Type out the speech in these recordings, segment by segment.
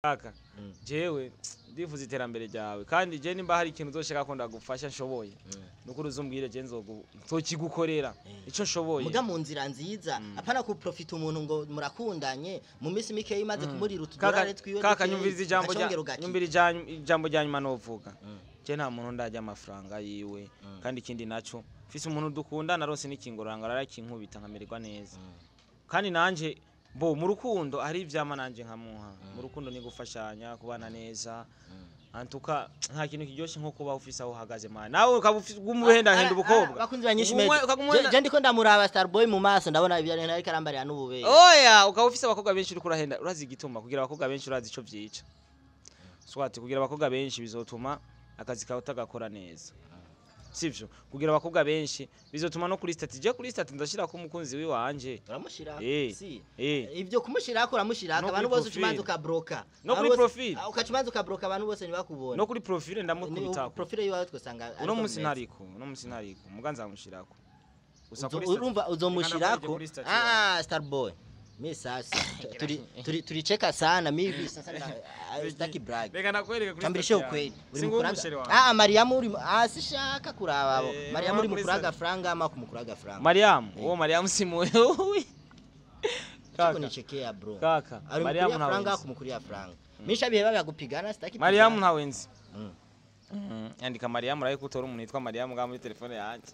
Kaka, jewe ndifuza iterambere ryawe, kandi je nimba hari ikintu uzoshaka ko ndagufasha nshoboye, nukuri uzumbwire, je nzokigukorera ico nshoboye. Muga mu nzira nziza, apana kuprofita umuntu ngo murakundanye, mu minsi mikeya imaze kumurira utudorare twiwe Kaka, dukeyi, nyumviriza ijambo rya ukacongera ugakira. Nyumvira ijambo rya nyuma novuga: je nta muntu ndarya amafaranga yiwe, kandi ikindi naco, mfise umuntu dukundana, rose n'ikingoranga arakinkubita nkamererwa neza. Kandi nanje bo mu rukundo hari ivyama nanje nkamuha. Mu rukundo ni gufashanya, kubana neza. Antuka nta kintu kiryoshe nko kuba ufise aho uhagaze, man, nawe ukaba ufise umuhendahenda ubukobwa. Bakunzi ba Nyinshi Ugumwe- Media. ukaguma Je ndiko ndamuraba Starboy mu maso, ndabona ibyo ariko arambarira n'ububere. Oya, ukaba ufise abakobwa benshi uriko urahenda. Urazi igituma kugira abakobwa benshi? Urazi ico vyica? Swati kugira abakobwa benshi bizotuma akazi kawe utagakora neza, sivyo? Kugira abakobwa benshi bizotuma no kuri statut, je kuri statut ndashirako umukunzi wiwanje. Uramushira si ivyo kumushirako, uramushirako No abantu kuri bose, ucumanza profile. ukabroka. No Abantu kuri bose- profile. Ah, ukacumanza ukabroka, abantu bose ntibakubona. No kuri profile ndamukubitako. Profile yiwawe twosanga Uno ariko munsi bimeze. ntariko, uno munsi ntariko, muga nzamushirako gusa kuri Urumva statut. uzomushirako. Reka kuri statut. Ah, Starboy, mi sasa turi turi tulicheka sana, mi sasa sitaki brag. Reka nakwereke kuri Tambirishe statut ukweli yanjye. uri Singuwo mukuraga umuceri wanjye. Ah, Mariamu uri ah, sishaka kuraba abo. Mariamu uri kuri mukuraga statut. franga ama kumukuraga franga? Mariamu, uwo Mariamu si muwe. Kaka Kaka, nichekea, bro. kaka, Ari Mariamu mukuriya ntawe franga, nzi. kumukuriya franga misha bihe babya gupigana, sitaki Mariamu pigana. ntawe nzi. Andika Mariamu uraye kutora umuntu yitwa Mariamu ngaha muri telefone yanjye.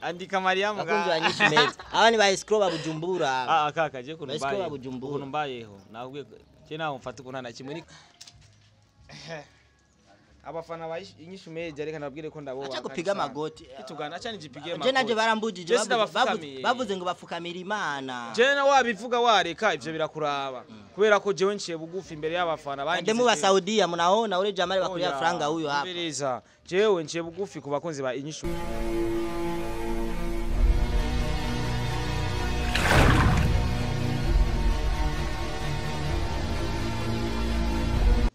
Andika Mariamu Bakunzi ba ngaha. Nyinshi Media, aba ni ba escroc ba Bujumbura. Ah, kaka, je kuntu Basiko mbayeho. ba Bujumbura. Ukuntu mbayeho. Nakubwiye ko je naho mfata ukuntu nta na kimwe ni abafana ba Inyishu Media, reka nababwire ko ndabo. Acha kupiga magoti. Kitugana, acha nijipige Je nanje barambujije. Je sinabafukamiye. Bavuze ngo bafukamira Imana. Je na wabivuga wareka, ivyo birakuraba, kubera ko jewe nciye bugufi imbere y'abafana bangize. Ndemu wa Saudia, mnaona ule jamali wa kulia Oya, franga huyo hapa. umviriza, jewe nciye bugufi ku bakunzi ba Inyishu.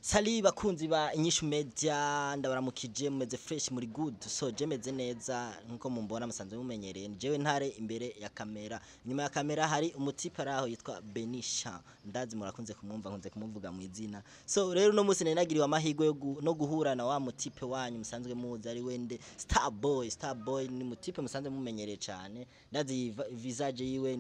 Sali bakunzi ba Inyishu Media, ndabaramukije. Mumeze fresh, muri good? So je meze neza nkuko mumbona, musanzwe mumenyereye. Ni jewe Ntare imbere ya kamera, inyuma ya kamera hari umutipe araho yitwa Benisha, ndazi murakunze kumwumva, nkunze kumuvuga mu izina. So rero uno munsi nari nagiriwe amahirwe yo no guhura na wa mutipe wanyu musanzwe muzi, ari wende Starboy. Starboy ni mutipe musanzwe mumenyereye cyane, ndazi iyi visage yiwe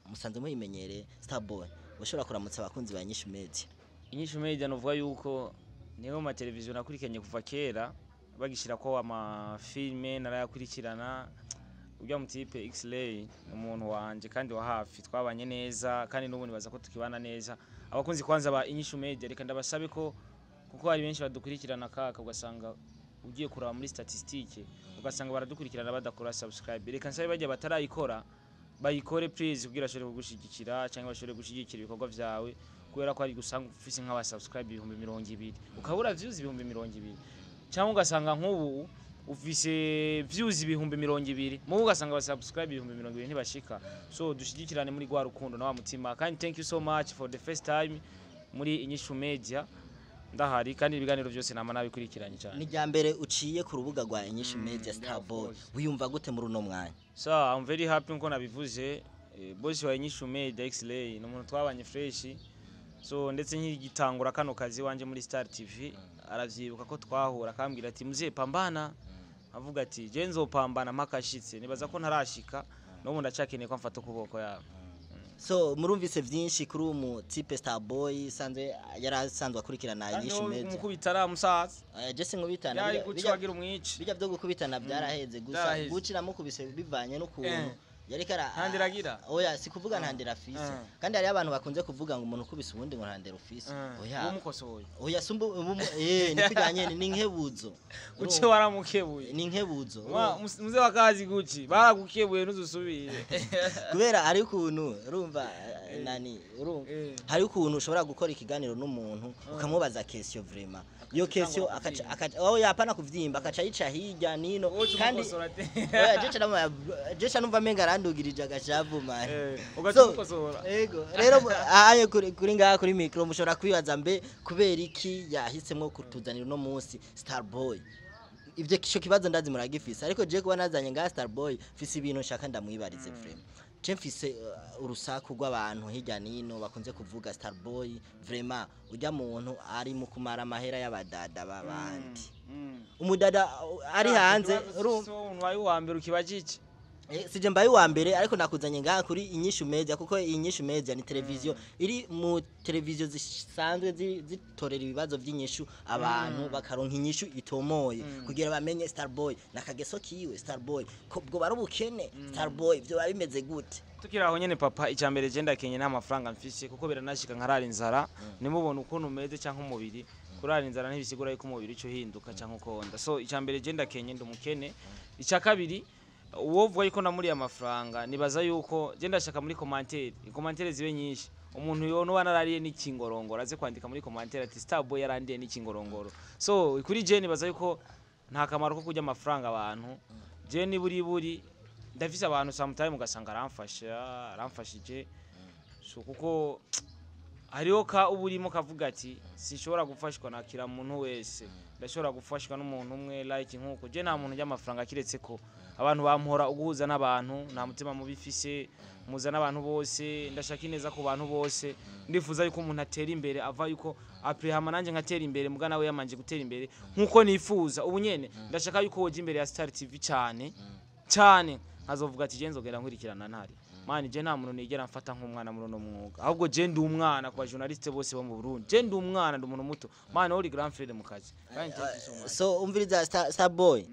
musanzwe muyimenyereye. Starboy, ushobora kuramutsa abakunzi ba Inyishu Media? Inyishu Media novuga yuko niyo mu mateleviziyo nakurikiranye kuva kera, bagishyira ko amafilme narayakurikirana. Ujya mutipe X-Ray ni umuntu wanje kandi wa hafi, twabanye neza kandi n'ubu nibaza ko tukibana neza. Abakunzi kwanza ba Inyishu Media, reka ndabasabe ko, kuko hari benshi badukurikirana, kaka, ugasanga ugiye kuraba muri statistique ugasanga baradukurikirana badakora subscribe. Reka nsabe bajya batarayikora bayikore please, kugira bashobore kugushigikira cyangwa bashobore gushigikira ibikorwa vyawe, kubera ko hari gusanga ufise nk'aba subscribe 20,000 ukabura views 20,000, cyangwa ugasanga nk'ubu ufise views 20,000 mubu ugasanga aba subscribe 20,000 ntibashika. So dushigikirane muri rwa rukundo na wa mutima. Kandi thank you so much for the first time muri Inyishu Media ndahari, kandi ibiganiro byose nama nabikurikiranye cyane. Ni rya mbere uciye ku rubuga rwa Inyishu Media, Starboy. Course. Wiyumva gute muri uno mwanya? So I'm very happy nko nabivuze. Boss wa Inyishu Media X-Ray ni umuntu twabanye fresh. So ndetse nkigitangura kano kazi wanje muri Star TV, aravyibuka ko twahura akambwira ati: "Mzee, pambana." Avuga ati: "Je nzopambana mpaka shitse." Nibaza ko ntarashika, n'ubu ndacakeneye ko amfata ukuboko yabo. So murumvise vyinshi kuri uwo mutipe Starboy, sanzwe yari asanzwe akurikirana Inyishu Media. Umukubita ara musaza. Je sinkubitana. Yari guca wagira umwici. Bijya byo gukubitana byaraheze gusa. Byaraheze. Guca namukubise bivanye n'ukuntu yariko ara Ntandiragira? Oya, si kuvuga ntandira afise. Kandi hariyo abantu bakunze kuvuga ngo umuntu ukubise uwundi ngo ntandera ufise. Oya. Umukosoye. Oya, sumbu ni kujyanye ni inkebuzo. Uce waramukebuye. Ni inkebuzo. Muze wakazi guci baragukebuye, ntuzusubire. Kubera hari ukuntu urumva nani, urumva hari ukuntu ushobora gukora ikiganiro n'umuntu ukamubaza question, vraiment iyo question Akaca akaca akaca, oh yapana kuvyimba, akaca yica hirya nino. Wowe Kandi umukosora ate? Oya, je ca numva menga arandugirije agashavu, man. Ugaca So, umukosora. ego rero aye kuri ngaha kuri micro mushobora kwibaza mbe kubera iki yahisemwo kutuzanira uno munsi Starboy. Ivyo ico kibazo ndazi muragifise, ariko je kuba nazanye ngaha Starboy, mfise ibintu nshaka ndamwibarize vraiment. Je mfise urusaku rw'abantu hirya nino bakunze kuvuga Starboy, vraiment ujya muntu ari mu kumara amahera y'abadada b'abandi. Umudada ari hanze So umuntu wawe wa mbere ukibajije. Sije mbaye uwa mbere, ariko nakuzanye ngaha kuri Inyishu Media, kuko Inyishu Media ni televiziyo iri mu televiziyo zisanzwe zitorera ibibazo by'inyishu abantu, bakaronka inyishu itomoye kugira bamenye Starboy nakageso kiwe, Starboy ko bwo bari ubukene, Starboy byo biba bimeze gute. Tukiri aho nyene papa, icya mbere je ndakenye, nta mafaranga mfise, kuko biranashika nkarara inzara. Nimubona ukuntu umeze canke umubiri, kurara inzara ntibisigura yuko umubiri uca uhinduka canke ukonda. So icya mbere je ndakenye, ndi umukene. Icya kabiri, uwovuga yuko namuriye amafaranga, nibaza yuko je ndashaka muri commentaire, commentaire zibe nyinshi. Umuntu yono narariye n'ikingorongoro aze kwandika muri commentaire ati Starboy yarandiye n'ikingorongoro. So kuri je nibaza yuko nta kamaro ko kurya amafaranga abantu. Je ni buri buri ndafise abantu sometime ugasanga aramfasha, aramfashije. So kuko hariho ka uba urimo kavuga ati sinshobora gufashwa na kira muntu wese, ndashobora gufashwa n'umuntu umwe. Like nkuko je nta muntu ujya amafaranga, kiretse ko abantu bampora uguhuza n'abantu, nta mutima mubi mfise, muza n'abantu bose, ndashaka ineza ku bantu bose. Ndifuza yuko umuntu atera imbere ava yuko après hama nanje nkatera imbere, muga nawe yamanje gutera imbere nkuko nifuza. Ubu nyene ndashaka yuko woja imbere ya Star TV cyane cyane, nkazovuga ati je nzogera nkurikirana ntari mani. Je nta muntu nigera mfata nk'umwana muri uno mwuga, ahubwo je ndi umwana ku bajournaliste bose bo mu Burundi. Je ndi umwana, ndi umuntu muto mani, uri grand frère mu kazi kandi je mfise umwanya. So umviriza, Starboy,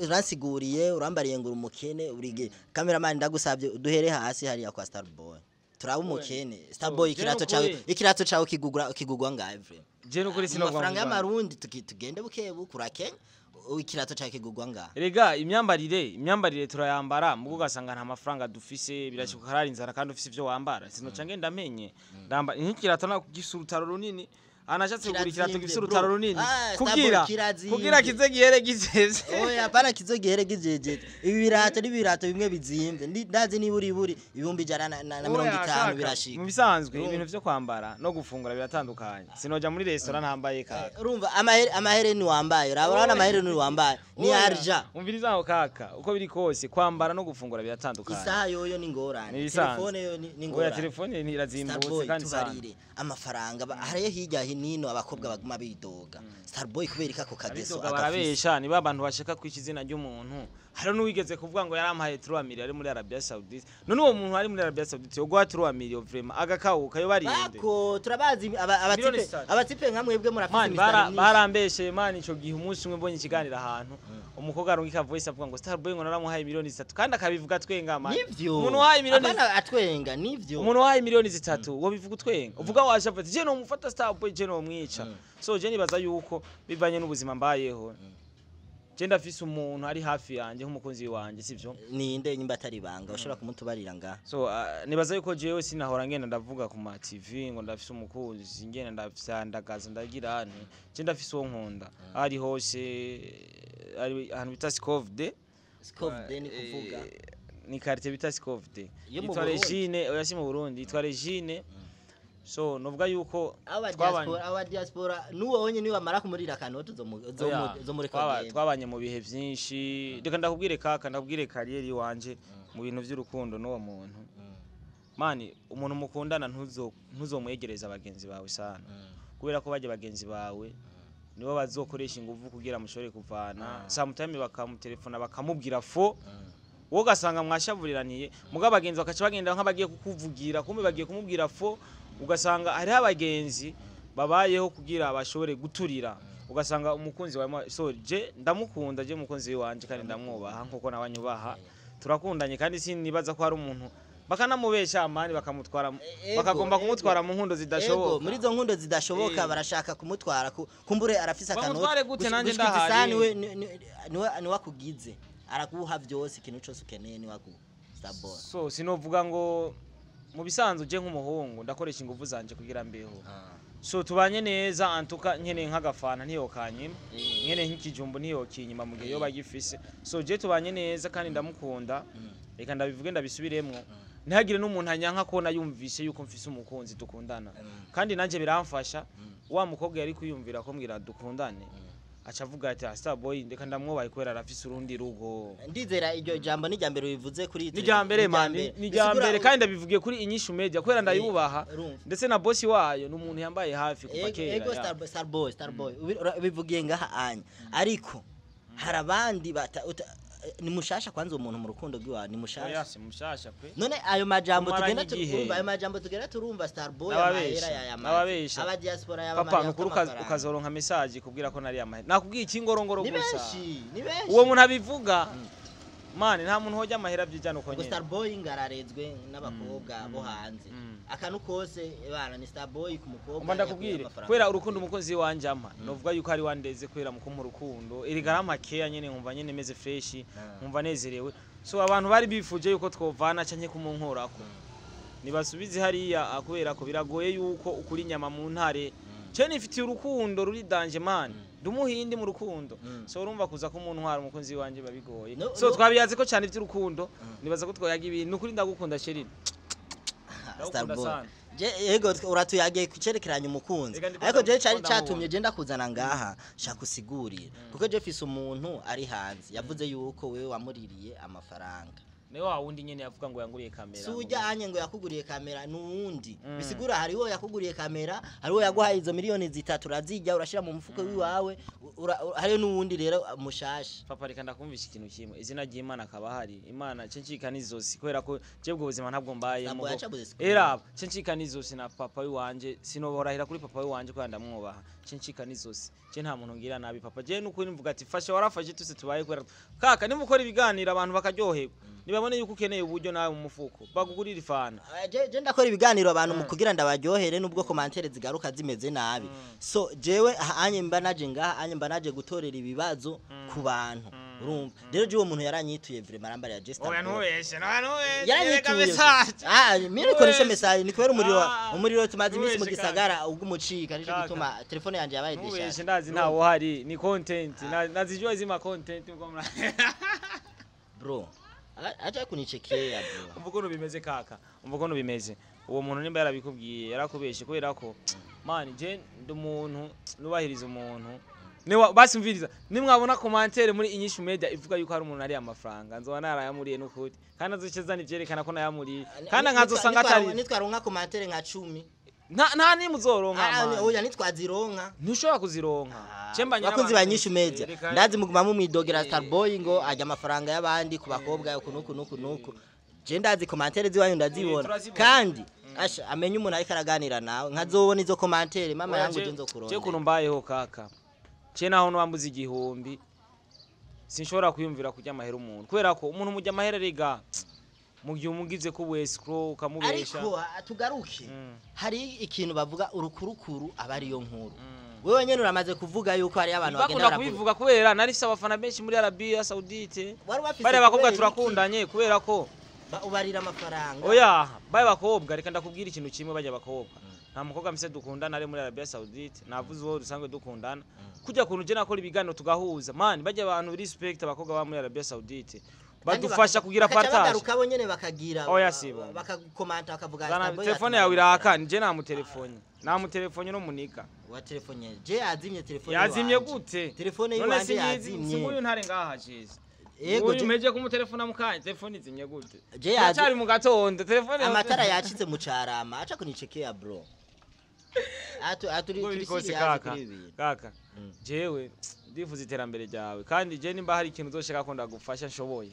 uransiguriye, urambariye ngo uri umukene, urige cameraman, ndagusabye uduhere hasi hariya kwa Starboy turaba umukene. Starboy, Je ikirato nukuri. cawe, ikirato cawe kigugwa ngahe vraiment? Je nukuri Mu sinovuga mafaranga ngo y'amarundi, tugende buke buke, urakenya, ikirato cawe kigugwa ngahe? Erega imyambarire turayambara, mugo ugasanga nta mafaranga dufise. Birashoboka karara inzara kandi ufise ivyo wambara. Sinoca ngenda menye ndamba nk'ikirato gifise urutaro runini, anashatse kugura ikirato Kirazimvye, gifise bro. urutaro runini Ah, kugira Starboy, kirazimvye. kugira kize gihere gizeze. Oya, hapana, kizogihere gijejete. Ibi birato ni ibirato bimwe bizimvye. Ndazi niba uri buri ibihumbi ijana na mirongo Oya, itanu kaka, birashika. Mu bisanzwe ibintu vyo kwambara no gufungura biratandukanye. Sinoja muri restaurant ntambaye kaka. Urumva amahereni wambaye, urabona amahereni wambaye ni Oya, arja. Umviriza aho kaka, uko biri kose kwambara no gufungura biratandukanye. Isaha yoyo ni ingorane. Ni ibisanzwe. Telefone yo ni Oya, ingorane. telefone irazimbutse Starboy, kandi sana. tubarire amafaranga hariyo hirya hino abakobwa baguma bidoga Starboy kubera ko ako kageso Abidoga agafise. barabesha, niba abantu bashaka kwica izina ry'umuntu. Hari n'uwigeze kuvuga ngo yarampaye 3 millions ari muri Arabia Saoudite. None uwo muntu ari muri Arabia Saoudite yoguha 3 millions vraiment agakawuka yo barinde? Bako turabazi Miliyoni abatipe zitatu. abatipe nka mwebwe murafise Man, imisitari myinshi. barambeshe man. Ico gihe umunsi umwe mbonye ikiganiro ahantu umukobwa arungika voice avuga ngo Starboy ngo naramuhaye miliyoni 3, kandi akabivuga twenga man. Nivyo. Umuntu wahaye miliyoni Apana atwenga, nivyo. Umuntu wahaye miliyoni 3 wo bivuga utwenga, uvuga washavuze ati je no mufata Starboy, je no mwica. So je nibaza yuko bivanye n'ubuzima mbayeho, je ndafise umuntu ari hafi yanje nk'umukunzi wanje, sivyo? Ninde nyimba atari banga ushobora kumutubarira nga? So nibaza yuko jewe sinahora ngenda ndavuga ku ma TV ngo ndafise umukunzi, ngenda ndavyandagaza, ndagira nti je ndafise uwo nkunda ari hose, ari ahantu bita Skovde. Skovde ni kuvuga? Ni quartier bita Skovde. Yo mu Yitwa Burundi? Regine. Oya, si mu Burundi, yitwa Regine. So novuga yuko Aba twabanye diaspora, aba diaspora nuwo wonye niwe amara kumurira akantu Oya, zomureka agende. Twabanye mu bihe vyinshi. Reka ndakubwire kaka, ndakubwire carrière iwanje mu bintu vy'urukundo n'uwo muntu. Mani, umuntu mukundana ntuzomwegereza abagenzi bawe sana, kubera ko bajya bagenzi bawe nibo bazokoresha ingufu kugira mushobore kuvana. Sometime bakamutelefona bakamubwira fo, wowe ugasanga mwashavuriraniye, muga abagenzi bakaca bagenda nk'abagiye kukuvugira, kumbe bagiye kumubwira fo. Ugasanga hariho abagenzi babayeho kugira bashobore guturira, ugasanga umukunzi wawe. So je ndamukunda, je umukunzi wanje, kandi ndamwubaha nkuko nawe anyubaha. Turakundanye kandi sinibaza ko hari umuntu bakanamubesha amani bakamutwara Ego, bakagomba ego. kumutwara mu nkundo Ego, zidashoboka. muri izo nkundo zidashoboka. Barashaka kumutwara kumbure arafise akantu. Bamutware gute nanje Gushika ndahari? isaha niwe akugize, araguha byose, ikintu cyose ukeneye niwe aguha, Starboy. So sinovuga ngo mu bisanzwe je nk'umuhungu ndakoresha ingufu zanje kugira mbeho. So tubanye neza antuka, nkeneye nk'agafana ntiyokanyima, nkeneye nk'ikijumbu ntiyokinyima mu gihe yoba agifise. So je tubanye neza kandi ndamukunda. Reka ndabivuge ndabisubiremwo, ntihagire n'umuntu anyanka ko nayumvise yuko mfise umukunzi dukundana, kandi nanjye biramfasha. Wa mukobwa yari kwiyumvira ko mbwira dukundane. Aca avuga ati: "Ah, Starboy ndeka ndamwubaye kubera arafise urundi rugo." Ndizera iryo jambo ni irya mbere bivuze kuri Ni irya mbere, man, ni irya mbere, kandi ndabivugiye kuri Inyishu Media kubera ndayubaha, Urumva. ndetse na bosi wayo ni umuntu yambaye hafi kuva kera. Ego. Ya. Starboy, Starboy, ubivugiye ngaha anya, ariko hari abandi ni mushasha kwanza uwo muntu mu rukundo rw'iwawe, ni mushasha? Oya, si mushasha kwe. None ayo majambo Tumaranye tugenda igihe. turumva, ayo majambo tugenda turumva, Starboy N'ababesha, amahera yayamaze, n'ababesha. aba diaspora Papa, yabamariye nukuri ukazoronka message kubwira ko nari amahera, nakubwiye ikingorongoro Ni gusa. benshi, ni benshi. Uwo muntu abivuga, man, nta muntu hojya amahera byijana uko Ngo nyene. Starboy ngararezwe n'abakobwa bo hanze, akantu kose bana ni Starboy ku mukobwa Umva yakuye ndakubwire, amafaranga. kubera urukundo umukunzi wanje ampa, novuga yuko ari wandeze kubera mukumpa urukundo, erega arampa keya nyene, nkumva nyene meze fresh, nkumva nezerewe. So abantu bari bifuje yuko twovana canke kumunkorako, nibasubize hariya, kubera ko biragoye yuko ukuri inyama mu ntare. Ce nifitiye urukundo ruri danger, man, ndi umuhindi mu rukundo. So urumva kuza kumuntwara umukunzi wanje babigoye. No, So no. twabiyaze ko cyane iby'urukundo, nibaza ko twoyaga ibintu. Nukuri ndagukunda, chérie, ndagukunda Starboy. sana. Je yego, uratuyagiye kucerekeranya umukunzi, Reka ndiko ariko je cari ndamubona. catumye je ndakuzana ngaha, shaka usigurira, kuko je fise umuntu ari hanze yavuze yuko wewe wamuririye amafaranga. Ni wa wundi nyene yavuga ngo yanguriye kamera. Si ujya anye ngo yakuguriye kamera, nuwundi. Bisigura hariho yakuguriye kamera, hariho yaguhaye izo miliyoni 3 urazijya urashira mu mufuko wiwawe, hariho n'uwundi rero mushasha. Papa, reka ndakumvisha ikintu kimwe: izina ry'Imana akaba hari Imana, ce ncika n'izosi, kubera ko jewe ubwo buzima ntabwo mbayemo. Ntabwo yacabuze sikuru. Eraba, ce ncika n'izosi na papa wiwanje, sinoborahira kuri papa wiwanje kubera ndamwubaha. Ce ncika n'izosi, je nta muntu ngira nabi, papa. Je nukuri mvuga ati fasha warafashe tuse tubaye, kubera kaka nimba ukora ibiganiro abantu bakaryoherwa, nibabone yuko ukeneye uburyo nawe mu mufuko, bagugurira ifana. Je ndakora ibiganiro abantu mu kugira ndabaryohere, nubwo commentaires zigaruka zimeze nabi. So jewe aha anye mba naje ngaha anye mba naje gutorera ibibazo ku bantu, urumva rero je uwo muntu yaranyituye vraiment, arambariye je Oya, ntubeshe, ntubeshe. Yaranyituye. Ah, mimi nikoresha message ni kubera umuriro. Ah, Umuriro tumaze iminsi mu ntubeshe. gisagara ubwo umucika, nico Kaka. gituma telefone yanje yabaye Ntubeshe, déchargée. ndazi ntawe uhari, ni content. Nazijua zima content ubwo Bro, acha kunichekea, bro. Umva ukuntu bimeze, kaka, umva ukuntu bimeze. Uwo muntu nimba yarabikubwiye yarakubeshe, kubera ko man, je ndi umuntu nubahiriza umuntu. Niwa basi mviriza, nimwabona commentaire muri Inyishu Media ivuga yuko hari umuntu ari amafaranga, nzoba narayamuriye n'ukuri, kandi azocezana ivyerekana ko nayamuriye, kandi nkazosanga atari Nitwaronka commentaire nka 10. Nta nimuzoronka. Ah, Man. oya, nitwazironka. Ntushobora kuzironka. Cemba nyina Bakunzi ba abantu Nyishu Media, ndazi muguma mumwidogera Starboy ngo ajya amafaranga y'abandi ku bakobwa uku nuku nuku nuku. Je ndazi commentaire ziwanyu, ndazibona. Turazibona. Kandi asha amenye umuntu ariko araganira nawe, nkazobona izo commentaire, mama Oya, yangu, je nzokuronda. Je kuntu mbayeho, kaka, je naho nwambuze 1000 sinshobora kwiyumvira kurya amahera umuntu, kubera ko umuntu mujya amahera rega mu gihe umugize ko escroc ukamubesha. Ariko tugaruke, hari ikintu bavuga urukurukuru aba ariyo nkuru. Wewe nyene uramaze kuvuga yuko hari abantu bagenda Bakunda baravuga. kubivuga kubera nari mfise abafana benshi muri Arabia Saudite. Wari wafise Bariya bakobwa kubera iki? turakundanye kubera ko Ubarira amafaranga. Oya, baya bakobwa, reka ndakubwira ikintu kimwe: bajya bakobwa, nta mukobwa mfise dukundana ari muri Arabia Saudite. Navuze uwo dusanzwe dukundana kujya kuntu je nakora ibiganiro tugahuza, man. Bajya abantu respect abakobwa ba muri Arabia Saudite, badufasha kugira Bakaca partage. Bagaruka bo nyene bakagira Oya, sibo. Bakagukomanta bakavuga Zana Starboy telefone yatumye yawe iraka, amafaranga. nje namutelefone, namutelefone no muniga. Wa telefone je yazimye, telefone Yazimye iwanje. gute? Telefone None yiwanje sinyizi yazimye. singuyu ntare ngaha ciza. Yego, Uyu meje kumutelefona mukanya, telefone izimye gute? Je yazi- Cyari mu gatondo telefone. Amatara yacitse mu Carama, aca kunichekea, bro. Atu aturi Uko turi biri kose, serious kaka, kuri ibi bintu. Kaka, jewe ndifuza iterambere ryawe, kandi je nimba hari ikintu uzoshaka ko ndagufasha nshoboye,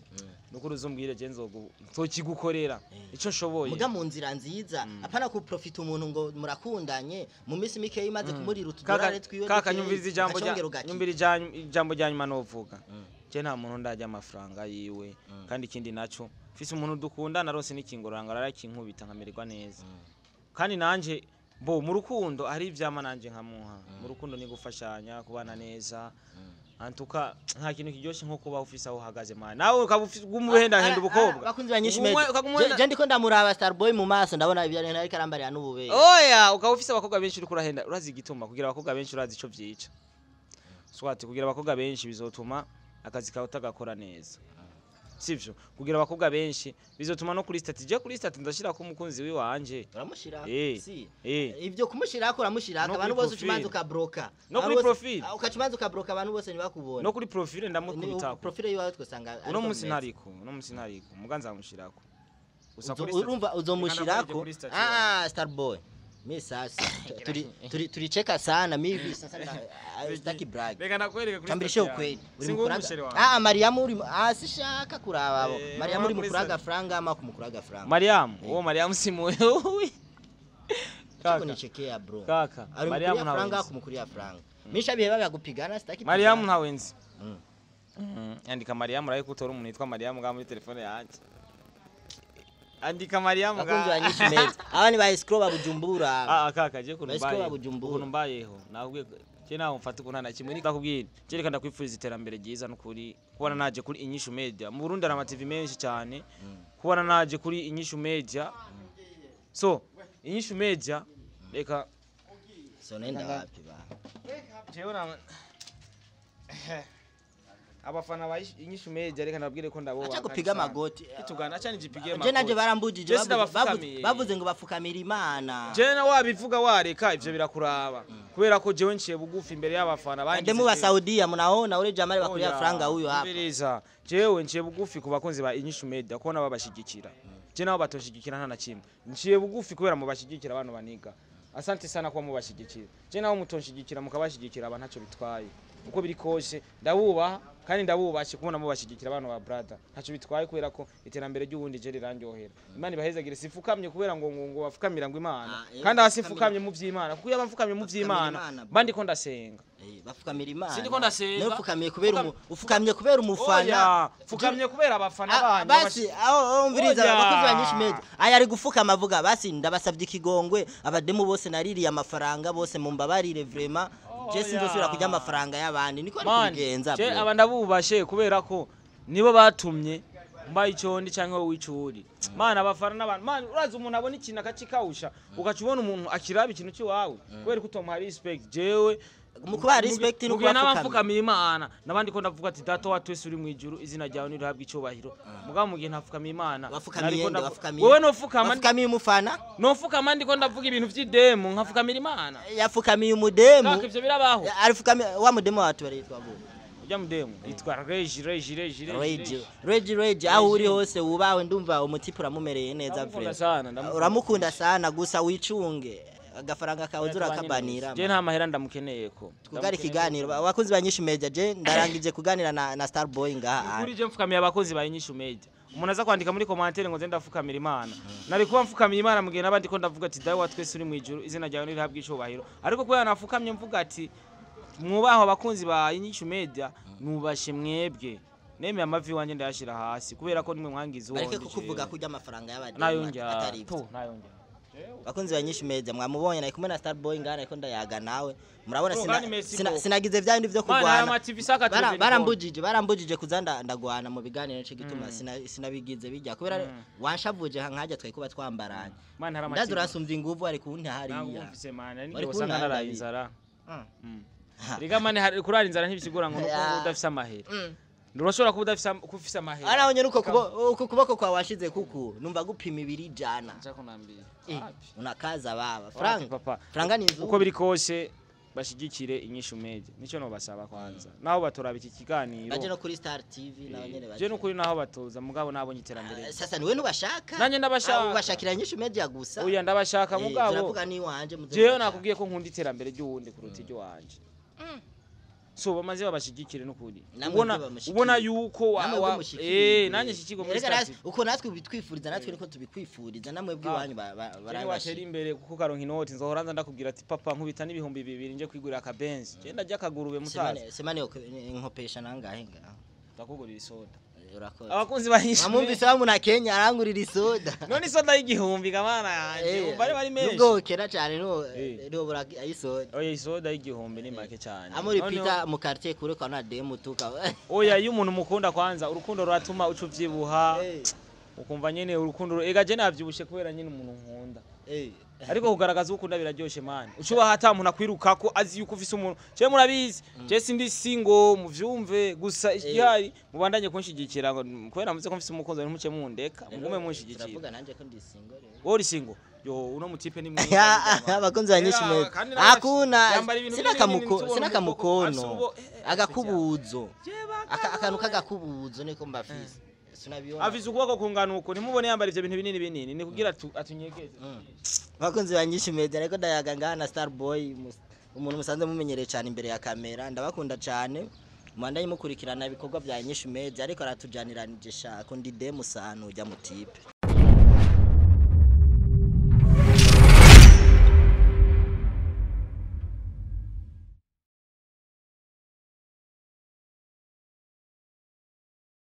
nukuri uzumbwire, je nzokigukorera ico nshoboye. Muga mu nzira nziza, apana kuprofita umuntu ngo murakundanye, mu minsi mike imaze kumurira Kaka, utudorare twiwe kaka, dukeyi, nyumviriza ijambo ugaca rya wongera ugakira. nyumvira ijambo rya nyuma novuga: je nta muntu ndarya amafaranga yiwe, kandi ikindi naco, mfise umuntu dukundana rose n'ikingoranga arakinkubita nkamererwa neza, kandi nanje bo mu rukundo hari ivyama nanje nkamuha. Mu rukundo ni gufashanya, kubana neza. Antuka nta kintu kiryoshe nko kuba ufise aho uhagaze, man, nawe ukaba ufise umuhendahenda ubukobwa. Bakunzi ba Nyinshi Uguma- Media, ukaguma uhenda- je ndiko ndamuraba Starboy mu maso, ndabona ibyo ariko arambarira n'ububere. Oya, ukaba ufise abakobwa benshi uriko urahenda, urazi igituma kugira abakobwa benshi, urazi ico vyica? Swati kugira abakobwa benshi bizotuma akazi kawe utagakora neza. Sivyo? Kugira abakobwa benshi bizotuma no kuri statut, je kuri statut ndashira ko umukunzi wiwanje. Uramushira si ivyo kumushirako, uramushirako No kuri abantu bose profile. ucumanza ukabroka. No Abantu kuri bose- profile. Ah, ukacumanza ukabroka, abantu bose ntibakubona. No kuri profile ndamukubitako. Profile yiwawe twosanga Uno ariko munsi bimeze. ntariko, uno munsi ntariko, muga nzamushirako. Gusa kuri statut- Urumva Reka uzomushirako. ndakwereke kuri statut. Ah, Starboy, mi sasa tulicheka sana mivi sasa sitaki brag. Reka nakwereke kuri Tambirishe statut ukweli yanjye. uri Singuwo mukuraga umusheri wanjye. ah Mariamu uri ah sishaka kuraba abo Mariamu uri kuri mukuraga statut. franga ama kumukuraga franga? Mariamu, uwo Mariamu si muwe. Kaka Kaka. nichekea bro. Kaka, Ari Mariamu mukuria ntawe franga nzi. kumukuria franga misha bihe babya sitaki Mariamu pigana. ntawe nzi. Andika Mariamu uraye kutora umuntu yitwa Mariamu ngaha muri telefone yanjye. Andika Mariamu Bakunzi ngaha. ba Nyinshi Media, aba ni ba escrow ba Bujumbura. Ah, kaka, je kuntu Ba escrow mbayeho. ba Bujumbura. Ukuntu mbayeho. Nakubwiye ko- je naho mfata ukuntu nta na kimwe ndakubwira. Je reka ndakwifuriza iterambere ryiza n'ukuri. Kubona naje kuri Inyishu Media. Mu Burundi hari ama TV menshi cyane. Kubona naje kuri Inyishu Media. So, Inyishu Media reka So nenda wapi ba? Jewe na abafana ba Inyishu Media reka ndabwire ko ndabo. Acha kupiga magoti. Kitugana acha nijipige magoti. Je nanje barambujije Je sinabapfukamiye. bavuze ngo bafukamira Imana. Je na wabivuga wareka, ivyo birakuraba kubera ko jewe nciye bugufi imbere y'abafana bangize. Demu wa Saudia mnaona ule jamali bakulia franga huyo hapa. Umviriza, jewe nciye bugufi ku bakunzi ba Inyishu Media kubona babashigikira. Je nabo batoshigikira nta na kimwe, nciye bugufi kubera mubashigikira abantu baniga. Asante sana kuba mubashigikira. Je nabo mutonshigikira mukabashigikira, aba ntacyo bitwaye. Uko biri kose ndabubaha kandi ndabubashe kubona mubashigikira abantu ba brother, ntacyo bitwaye kubera ko iterambere ry'ubundi je rirandyohera. Imana ibahezagire. Sifukamye kubera ngo bafukamira ngo Imana. Ah, Kandi hasi bafukamira- fukamye mu vy'Imana, kuko iyo bamfukamye mu vy'Imana Imana, bro. bandi ko ndasenga. Bafukamira Imana. Sindiko ndasenga. Nawe ufukamye kubera ufukamye kubera umufana. Oya, fukamye kubera abafana Ah, banyu. basi aho umviriza Oya. abakozi ba Nyinshi Media aya ari gufukama avuga basi ndabasabye ikigongwe, abademu bose naririye amafaranga bose mumbabarire, vraiment je Oya. sinzosubira kurya amafaranga y'abandi, niko ari Man, kubigenza je bro. aba ndabubashe kubera ko nibo batumye mbaye icondi canke wowe w'icuri. Mana, abafana n'abantu, man, urazi umuntu abona ikintu akakikawusha, ugaca ubona umuntu akiraba ikintu cy'iwawe kubera ko utomuha respect. Jewe Mu kubaha respect no mu gihe naba kubapfukamira. mfukamiye Imana nabandi ko ndavuga ati data wa twese uri mu ijuru, izina ryawe nirihabwe icyubahiro, mugabo mu gihe ntapfukamiye Imana Bafukamiye nariko nde? Bafukamiye wewe nofukama bafukamiye umufana. Nofukama ndiko ndavuga ibintu vy'idemu nkafukamira Imana? Yafukamiye umudemu. Kaka, ivyo birabaho? Arifukamiye wa mudemu watu baritwa gute? Ujya mudemu yitwa Regi, Regi, Regi, Regi. Regi, Regi, Regi, aho uri hose wubawe, ndumva umutipe uramumereye neza. Ndamukunda Vraiment. sana, ndamukunda. Uramukunda sana, gusa wicunge agafaranga kawe uzurakabanira. Je nta mahera ndamukeneye ko. Twugare ikiganiro abakozi ba Nyinshi Media, je ndarangije kuganira na Starboy ngaha. Kuri je mfukamiye abakozi ba Inyishu Media. Umuntu aza kwandika muri commentaire ngo nze ndafukamira Imana, nari kuba mfukamiye Imana mu gihe nabandi ko ndavuga ati dawe wa twese uri mu ijuru, izina ryawe nirihabwe icubahiro, ariko kubera nafukamye mvuga ati mwubaho abakunzi ba Inyishu Media, nubashe mwebwe, nemeye amavi wanje ndayashira hasi kubera ko nimwe mwangize uwo Bareke ndi kukuvuga jewe. kurya amafaranga y'abademu Nayongera atari ibyo. tu nayongera. Bakunzi ba Nyinshi Media, mwamubonye nari kumwe na Starboy ngaha, nariko ndayaga nawe murabona Bro, kandi merci beaucoup. sinagize vya bindi vyo Mana, aya kugwana. ma TV saka television. Barambujije kuza ndagwana mu biganiro, nico gituma sinabigize bijya kubera wanshavuje nkajya twari kuba twambaranye. Mana, hari ama Ndazi TV. urasumbya inguvu ari kunta Ntabwo hariya. wumvise, mana Wari n'igihe usanga kunta naraye hariya. inzara. Mm. Rega mane hari kurara inzara ntibisigura ngo nuko Ya. udafise amahera. Urashobora kuba udafise kuba ufise amahera. Ara onye nuko uko kuboko kwa washize kuku numva gupima 200. Nja kunambira. Unakaza baba. Wapi, Frank papa. Franga ni nzuri. Uko biri kose bashigikire Inyishu Media, nico nobasaba kwanza naho batoraba iki kiganiro. Baje no kuri Star TV nabo nyene baje. Je nukuri naho batoza, mugabo nabonye iterambere. Sasa niwe nubashaka? Nanje ndabashaka. Ah, ubashakira Inyishu Media gusa. Oya, ndabashaka mugabo Turavuga ni wanje muze jewe mubashaka. nakubwiye ko nkunda iterambere ry'uwundi kuruta iry'iwanje. So bamaze babashigikire nukuri. Namwe Ubona byo bamushikire. ubona yuko wa, Namwe wa bwo mushikire. eh, nanjye nshikirwa muri Erega Star TV. uko natwe bitwifuriza, natwe niko tubikwifuriza, namwe bw'iwanyu Jewe watera barabashira. imbere kuko karonka inoti, nzohora nza ndakubwira ati papa nkubita n'2000 nje kwigurira akabenzi, je ndarya akagurube musaza. Semane nkopesha nangahe ngaho? Ndakugurira isoda. Urakoze. Abakunzi bahishe. Mwamwumvise wa muna Kenya arangurira isoda. None isoda y'1000 kamana yanje, umva ari menshi. Nubwo kera cyane no no bura ayisoda. Oya, isoda y'1000 ni make cyane. Amuri Noneho- pita mu quartier kure kwa na demu tuka. Oya, iyo umuntu mukunda kwanza urukundo ruratuma uca uvyibuha, ukumva nyene urukundo ega je navyibushe kubera nyene umuntu nkunda. Ariko kugaragaza ukunda biraryoshe, man. Ucubaha ata muntu akwirukako, azi yuko ufise umuntu. Je murabizi, je sindi single, muvyumve gusa. Igihari, mubandanye kunshigikira ngo kubera muze ko mfise umukunzi, ntimuce mundeka, mugume munshigikira. Turavuga nanje ko ndi single rero. Wowe uri single? Yo, uno mutipe ni mwiza. Abakunzi ba Nyinshi Media, Kandi hakuna yambara ibintu sina binini binini, kamuko tubona sina umukobwa kamukono afise agakubuzo. Akantu we. K'agakubuzo niko mbafise, sinabibona. Afise ukuboko kungana uko, ntimubone yambara ivyo bintu binini binini, ni kugira atunyegeze. Abakunzi ba Nyinshi Media, ariko ndayaga ngaha na Starboy, umuntu musanze mumenyereye cyane imbere ya kamera. Ndabakunda cyane, mubandanye mukurikirana ibikorwa bya Nyinshi Media, ariko aratujaniranije shako ndi demu sanu ujya mutipe.